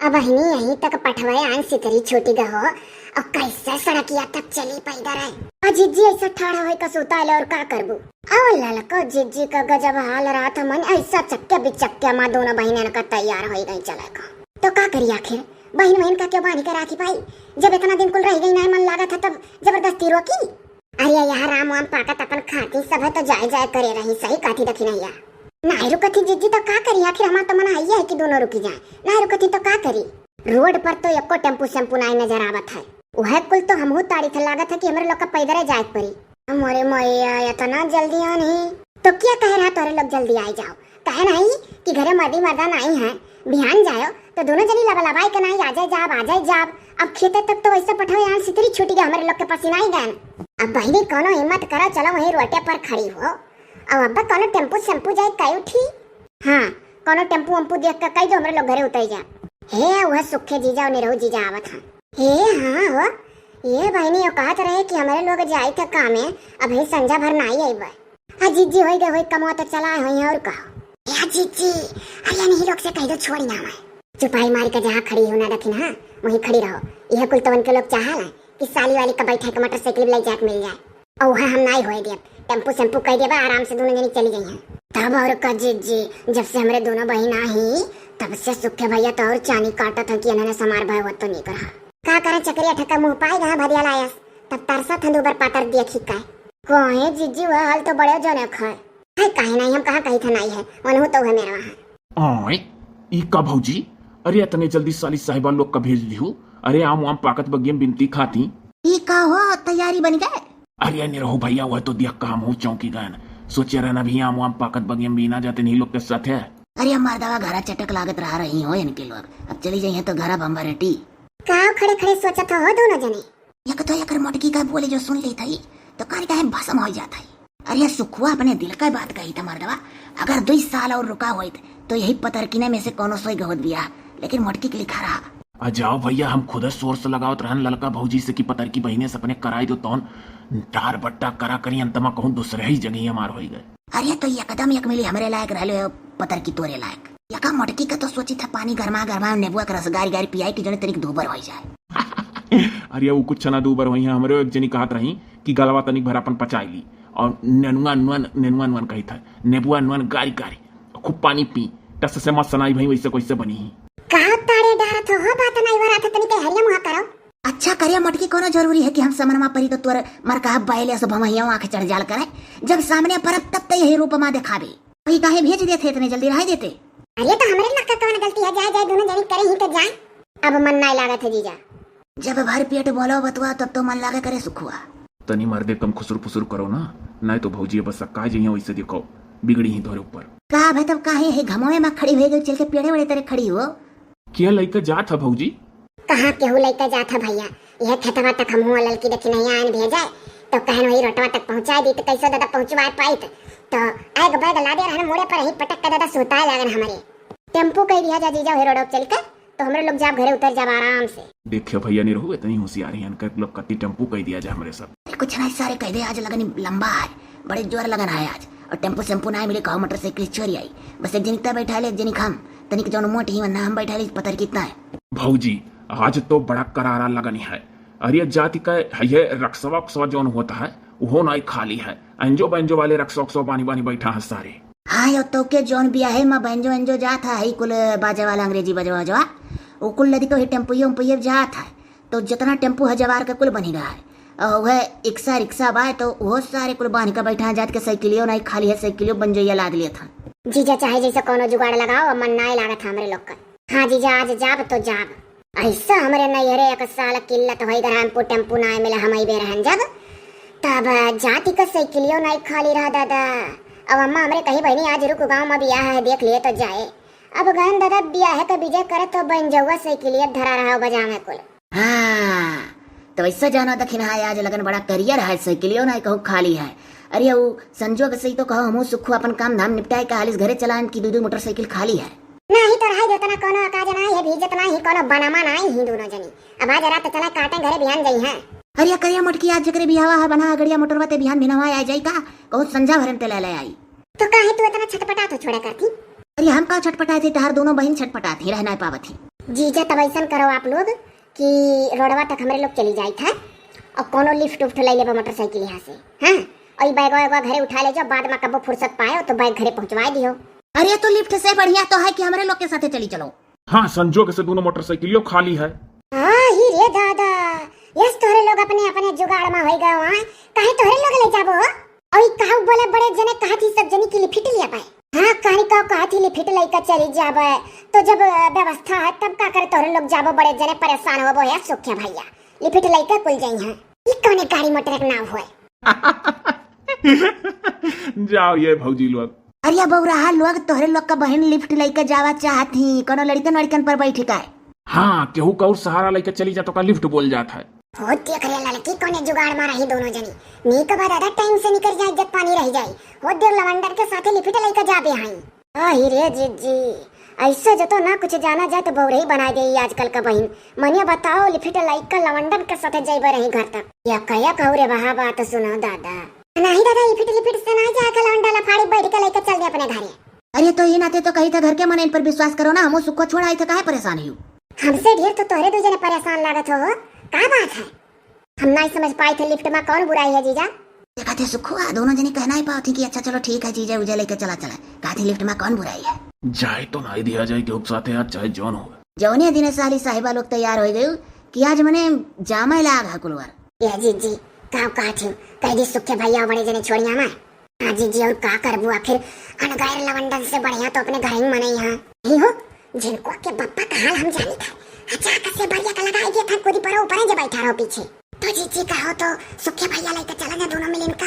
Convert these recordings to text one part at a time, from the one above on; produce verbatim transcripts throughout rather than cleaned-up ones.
अब बहिनी यहीं तक पठवे आन सितरी छूटी गहो, अब कैसे सड़किया तक चली पैदल है? आ जिज्जी ऐसा ठाड़ा होई का सुता ले और का करबू? और ललको जिज्जी का गजब हाल रहत है, मन ऐसा चक्के बिचक्के मा दोनों बहिनन का तैयार होई गई चले का। तो का करी आखिर, बहिन बहिन का क्यों बांधी के राखी पाई? जब इतना दिन कुल रह गई ना मन लागत है तब जबरदस्ती रोकी? अरे यह आम वाम पाकत अपन खाती सब है तो जाए जाए करे रही, सही कहती दखिनैया। नाई रुकती जिज्जी तो का करी, आखिर हमार तो मन है कि दोनों रुकी जाए, नाई रुकती तो का करी? रोड पर तो एको टेम्पू सेम्पू नाई नजर आवत है। वह कुल तो हमहू ताड़ी थे लागत है कि हमरे लोग का पैदल जाए के पड़ी। मोरे मैया, इतना जल्दी आनी? तो क्या कहे रहा तोरे लोग जल्दी आए जाओ, कहे नहीं कि घरे मर्दी मर्दा नाई है, बिहान जायो तो दोनों जनी लबा लबाई के नाई आ जाए जाब, आ जाए जाब। अब खेते तक तो वैसे पठवे आन सितरी छूटी गए, हमरे लोग के पसीना ही गए। अब बहिनी कोनो हिम्मत करो, चलो वहीं रोटे पर खड़ी हो। अब अब्बा कोनो टेम्पू सेम्पू जाए कई उठी। हाँ, कोनो टेम्पू वम्पू देख के कह दो हमरे लोग घरे उतर जा। हे वह सुखे जीजा और निरहू जीजा आवत हैं। हे हाँ हो, ये बहिनी यो कहत रहे कि हमरे लोग जाई थे कामे, अभी संझा भर नाई अइबे। आ जिज्जी होई गए होई कमवा तो चला होई है और कहो। या जिज्जी, अरे नहीं लोग से कह दो छोड़ी ना मैं। चुपाई मार के जहाँ खड़ी हो ना दखिन हाँ, वहीं खड़ी रहो। यह कुल तवन के लोग चाहल है कि साली वाली का बैठा के मोटरसाइकिल ले जाके मिल जाए। और वहाँ हम नाई होए देब, टेम्पू सेम्पू कह देबा, आराम से दोनों जनी चली जाइए। तब और का जिज्जी, जब से हमरे दोनों बहिन आई, तब से सुखे भैया तो और चानी काटत हैं कि इन्होंने समार भय होत तो नहीं करा। का करे चकरिया ठक्का मुँह पाए गहा भरिया लायस, तब तरसत हैं दो बार पातर देखी का। कोहे जिज्जी वह हाल तो बड़े जने खाए। है काहे नाई, हम कहाँ कही था नाई है, वनहु तो है मेरा वहाँ। ओए, ई का भौजी? अरे इतने जल्दी साली साहिबा लोग का भेज दिहू? अरे आम वाम पाकत बगियम बिनती खाती। ई का हो, तैयारी बन गए? अरे निरहू भैया, वह तो देख का हमहू चौंकी गए। सोचे रहना भी आम वाम पाकत बगियम बीना जाते नहीं लोग के साथ है। अरे मर्दवा घरा चटक लागत रहा रही हो इनके लोग, अब चली जाइए तो घर अब हम भरेटी। का खड़े खड़े सोचत हो दोनों जने? एक तो एकर मोटकी का बोले जो सुन लेत हई, तो कान काहे भसम हो जात हई। अरे सुखुआ अपने दिल का बात कही था मर्दवा, अगर दुई साल और रुका होइत, तो यही पतरकिने में से कोनो सोई गहोत बियाह, लेकिन मोटकी के लिखा रहा। आ जाओ भैया, हम खुद सोर्स लगावत रहन ललका भौजी से कि पतरकी बहिने से अपने कराई दो, तौन डार बट्टा करा करी, अंतमा कहूँ दूसरे ही जगह हमार होई गए। अरे तो एकदम एक मिली हमरे लायक रहले हो, पतरकी तोरे लायक। यका मोटकी का तो सोची था पानी गरमा गरमा नेबुआ के रस गारी गारी पियाई कि जने तनिक दूबर होई जाए। अरे वो कुछ ना दूबर होई है, हमरे एक जनी कहत रही कि गलवा तनिक भर अपन पचाई ली और नेनुआ नुअन, नेनुआ नुअन कही था, नेबुआ नुअन गारी गारी, खूब पानी पी, टस से मत सनाई भाई, वैसे कैसे बनी ही। का तारे डारत हो, हो बात नहीं हो रहा था, तनिक हरिया मुहा करो। अच्छा करिया मोटकी, कोनो जरूरी है कि हम समनमा परी तो तोर मरकहा बैले से भमहिया आँख चढ़ जाल करे, जब सामने परब तब तो यही रूप मा देखाबे। वही काहे भेज देते इतने जल्दी, रह देते। अरे तो हमरे लक्का कौन गलती है, जाए जाए दोनों जनी करे ही तो जाए। अब मन नाय लागत है जीजा। जब भर पेट बोलो बतुआ तब तो मन लागे करे सुखुआ। तनी मर्दे कम खुसुर फुसुर करो ना, नाय तो भौजी बस सक्का जइया वैसे देखो, बिगड़ी ही तोरे ऊपर। का भे तब काहे है घमोए मा खड़ी हुई गई, चल के पेड़े वेड़े तरे खड़ी हो। क्या लइका जात है भौजी? कहाँ केहू लइका जात है भैया, यह खेतवा तक हम हुआ ललकी देखी नहीं आयन भेजे, तो कहन वही रोटवा तक पहुँचाए दी, तो कैसे दादा पहुँचवाए पाइत? तो एक बैग लादे रहन मोड़े पर ही पटक के दादा सुताए लागन हमरे। टेम्पू कह दिया जा जीजा, वही रोड चल के, तो हमरे लोग जाब घरे उतर जाब आराम से। देखियो भैया, नहीं रहू इतनी होशियारी है, इनका लोग कत्ती टेम्पू कह दिया जा हमरे सब। अरे कुछ नहीं सारे कह दे, आज लगन लंबा है, बड़े जोर लगन है आज, और टेम्पू सेम्पू ना मिले, कहो मोटरसाइकिल चोरी आई, बस एक जनी तय बैठा ले, एक जनी हम, तनिक जौन मोट ही ना हम बैठा ले, पतर कितना है। भौजी, आज तो बड़ा करारा लगन है। अरे जाति का ये रक्सवा उक्सवा जौन होता है, वो ना खाली है, अंजो बंजो वाले रक्सवा उक्सवा बानी बानी बैठा है सारे। हाँ यो तो के जौन बियाहे मा बंजो अंजो जात है, हई कुल बाजे वाला अंग्रेजी बजवा बजवा, वो कुल लदी को ही टेम्पुए उम्पुए जात है, तो जितना टेम्पू है जवार के कुल बनी रहा है। और वह इक्सा रिक्सा बाय तो वो सारे कुल बांध के बैठा है, जात के साइकिलियो नहीं खाली है, साइकिलियो बंजोइया लाद लिया था। जीजा चाहे जैसे कोनो जुगाड़ लगाओ, अब मन नाय लागत हमरे लोग का। हाँ जीजा, आज जाब तो जाब। ऐसा हमरे नैहरे एक साल किल्लत होई, अगर हमको टेम्पू ना मिले, हम अइबे रहन जब, तब जाति का साइकिलियो नहीं खाली रहा दादा। अब अम्मा हमरे कही, "बहिनी, आज रुक, गाँव में बियाह है, देख लिए तो जाए।" अब गहन दादा बियाह के विजय करे तो बंजौआ साइकिलिया धरा रहा बजावे कुल। हाँ, तो ऐसा जाना दखिन है, आज लगन बड़ा करियर है, साइकिलियो नहीं कहूँ खाली है। अरे वो संजोग से ही तो कहो, हमहू सुखु अपन काम धाम निपटाए के हालिस घरे चलाएन की दू दू मोटरसाइकिल खाली है। नाही तो रहाई देतना कोनो अकाज नाही है, भीजत नाही कोनो बनमा नाही ही दोनों जनी। अब आज रात चला काटे घरे बिहान जइहैं। अरे करिया मोटकी, आज जकरे बिहावा है बना गड़िया मोटरवा ते बिहान भिनवा आ जाई का? कहूँ संझा भरन ते ले ले आई। तो काहे तू इतना छटपटात हो छोड़ा करती? अरे हम का छटपटाए थे, तहार दोनों बहिन छटपटात ही, रह नाय पावत ही। जीजा, तब ऐसन करो आप लोग कि रोडवा तक हमरे लोग चली जाइत है और कोनो लिफ्ट उफ्ट ले लेबो मोटरसाइकिल यहाँ से। हाँ, और ई बैगवा वैगवा घरे उठा ले जाओ, बाद में कबो फुर्सत पायो तो बैग घरे पहुँचवा दियो। अरे, तो लिफ्ट से बढ़िया तो है कि हमरे लोग के साथे चली चलो। हाँ, संजोग से दोनों मोटरसाइकिलियो खाली है। हाँ ही रे दादा, यस तोहरे लोग अपने अपने जुगाड़ में होई गए हैं। काहे तोहरे लोग ले जाबो? और ई कहू बोले बड़े जने कहत ही सब जनी की लिफिट लिया पाए। हाँ, कहनी का कहत ही लिफिट लइका चली जाबे, तो जब अ, व्यवस्था है तब का करे तोहरे लोग जाबो बड़े जने परेशान होबो है सुखिया भैया। लिफिट लइका कुल जाई हैं। ई कौने गाड़ी मोटर के नाव होए? जाओ ये भौजी लोग। अरे बौराहा लोग, तोहरे लोग का बहिन लिफ्ट लइके जावा चाहत ही, कोनो लड़कन वड़कन पर बैठी का? हाँ, केहू का और सहारा लइके चली जा तो का लिफ्ट बोल जात है। हो देख रे लड़की, कौने जुगाड़ मारा ही दोनों जनी। नीक बा दादा, टाइम से निकल जाए, इज्जत पानी रह जाए। हो देख लवंडर के साथे लिफ्ट लइके जाबे हई। आही रे जिज्जी, ऐसे जो तो ना कुछ जाना जाए तो बौरही बना दे ई आजकल का बहिन। मनिया बताओ, लिफिट लइका लवंडन के साथे जइबे रही घर तक। या कया कहू रे बहा बात सुनो दादा। नहीं दादा, लिफिट लिफिट से ना जाए के लवंडा लफाड़ी बैठ के लइके चल दे अपने घरे। अरे तो ये नाते तो कही था घर के मन इन पर विश्वास करो ना, हमो सुखो छोड़ा आई थे, काहे परेशान ही? हमसे ढेर तो तोहरे दो जने परेशान लागत हो, का बात है? हम नहीं समझ पाए थे लिफ्ट में कौन बुराई है जीजा? देखा थे सुखुआ, दोनों जने कहना ही पाओ थी कि अच्छा चलो ठीक है जीजा उजा लेके चला चला। कहा थे लिफ्ट में कौन बुराई है? जाए तो नहीं दिया जाए केहू के साथे यार, चाहे जौन हो। जौने दिने साली साहिबा लोग तैयार हो गई कि आज मने जामे लाग है कुलवर। ये जीजी, का कहा थे? कह दी सुखे भैया बड़े जने छोड़िया में। हाँ जीजी, और का करबू आखिर? अनगैर लवंडन से बढ़िया तो अपने घर ही मनई हैं। ही हो, झिनकुआ के बप्पा का हाल हम जानी था। अचानक से बढ़िया का लगाई दिया था, कूदी परो ऊपर जे बैठा रहो पीछे। तो जीजी कहो तो सुखे भैया लेके चला जा दोनों मिलिन का,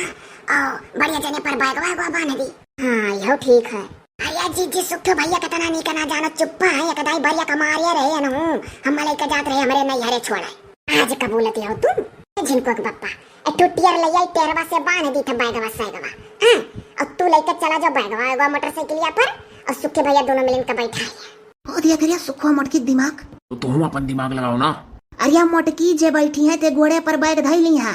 और बढ़िया जने पर बैगवा वैगवा बांध दी। हाँ, यहो ठीक है। अरे जीजी, सुखे भैया कितना नीक ना जानो, चुप्पा है, एक दाई बढ़िया का मारिया रहे अनहू, हम लेके जात रहे हमरे नैहरे छोड़े। आज कबूलत हो तू? ए झिनकुआ के बप्पा, ए टुटियर ले आई, टेरवा से बांध दी था बैगवा सैगवा। हाँ, अब तू लेके चला जाओ बैगवा वैगवा मोटरसाइकिलिया पर, और सुखे भैया दोनों मिलिन के बैठा लिया। हो दिया करिया सुखवा मोटकी दिमाग। तो तुम अपन दिमाग लगाओ ना। अरिया मोटकी जे बैठी है ते गोड़े पर बैग धई ली है।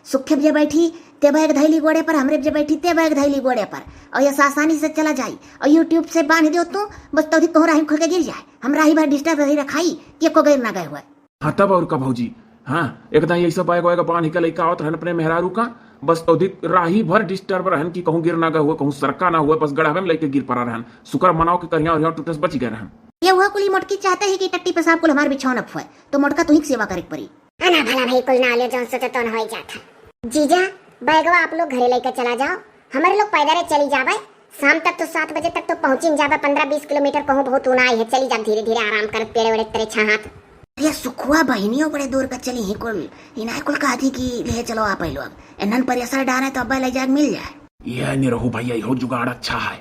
सुखे जे बैठी ते बैग धई ली गोड़े पर, हमरे जे बैठी ते बैग धई ली गोड़े पर, और ये आसानी से चला जाई। और YouTube से बांध दियो तू, बस तौधी कहूँ राही में खुल के गिर जाए, हम राही भर डिस्टर्ब रही रखाई कि एको गिर ना गए हुए। हाँ, तब और का भौजी। हाँ, एकदम यही सब बैग वैग बांध के लइका आवत रहन अपने मेहरारू का, बस तो दिक राही भर डिस्टर्ब रहन कि कहूँ गिर ना गए हुए, कहूँ सरका ना हुए, बस गढ़वे में लइके गिर पड़ा रहन। शुक्र मनाओ कि करिया और टूटे से बच गए रहन। ये हुआ कुली मोटकी चाहते ही कि टट्टी पेशाब कुल हमार बिछौन अप हुए, तो मोटका तुही के सेवा करे के पड़ी। हाँ ना भला भाई, कुल ना ले जौन सोचे तौन होई जात है। जीजा, बैगवा आप लोग घरे लेके चला जाओ, हमारे लोग पैदल चली जावे। शाम तक तो, सात बजे तक तो पहुँचिन जाबे, पन्द्रह बीस किलोमीटर कहूँ बहुत ऊना आई है, चली जाब धीरे धीरे आराम करत पेड़े वेड़े तरे छाहात। अरे सुखुआ बहिनियों बड़े दूर का चली ही कुल, इनाय कुल कहा थी कि ले चलो आप लोग, एनन पर असर डाले तो अब्बे ले जाके मिल जाए। ये निरहू भैया, इहो जुगाड़ अच्छा है,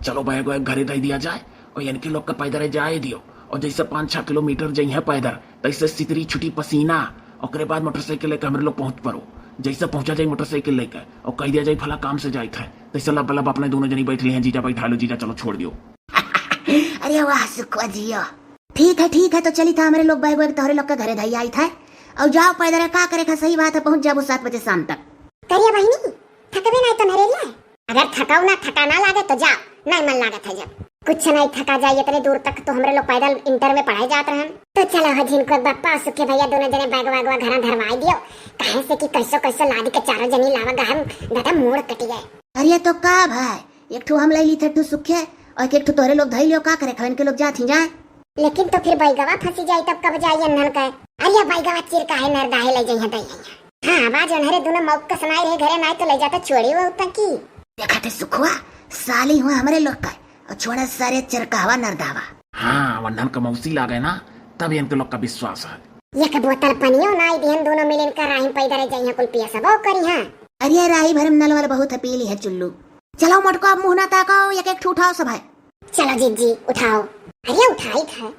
चलो बैग वैग घरे दे दिया जाए और इनके लोग का पैदल जाए दियो, और जैसे पाँच छः किलोमीटर जइहे पैदल, तैसे सितरी छुटी पसीना, ओकरे बाद मोटरसाइकिल लेके हमरे लोग पहुँच पड़ो। जैसे पहुँचा जाए मोटरसाइकिल लेके और कह दिया जाए फला काम से जाइत है, तैसे लब लब अपने दोनों जनी बैठ ली हैं, जीजा बैठा लो, जीजा चलो छोड़ दियो। अरे वाह सुखुआ जियो। ठीक है, ठीक है, तो चली था हमरे लोग बैग वैग तोहरे लोग के घरे धई आई था। और जाओ पैदल, का करे था, सही बात है, पहुँच जाबो सात बजे शाम तक। करिया बहिनी, थकबे नहीं तो नरेलिया? अगर थकाऊ ना थका ना लागे तो जाओ, नहीं मन लागत है जब। कुछ नहीं थका जाए, इतने दूर तक तो हमरे लोग पैदल इंटर में पढ़ाई जात रहन। तो चलो हो झिनकुआ बप्पा, सुखे भैया दोनों जने बैग वैगवा घरा धरवाई दियो, काहे से कि कैसो कैसो लादी के चारों जनी लावा गहम दादा मूड़ कट गए। अरे तो का भाई, एक ठो हम ले ली थे, एक ठो सुखे, और एक ठो तोहरे लोग धई लियो, का करे, खवन के लोग जात ही जाए। लेकिन तो फिर बैगवा फंसी जाई, तब कब जाई अन्हन के? अरे बैगवा चिर काहे नरदाहे ले जइहे दई है। हाँ, आवाज उन्हरे दोनों मौक के सुनाई रहे घरे, नाई तो ले जाता चोरी वो तक की। देखा थे सुखुआ, साली हुआ हमरे लोग का, और छोड़ा सारे चिरकावा नरदावा। हाँ, वन्हन का मौसी लागे ना, तब इनके लोग का विश्वास है। एक बोतल पनियो नाई दिहन, दोनों मिलिन का राही पैदल जइहे कुल पिया सबो करी हाँ। अरे राही भरम नल वाला बहुत है, पी ली है चुल्लू। चलो मोटको, अब मुँह ना ताकाओ, एक एक ठो उठाओ सब है। चलो जीजी उठाओ। अरे उठाई था।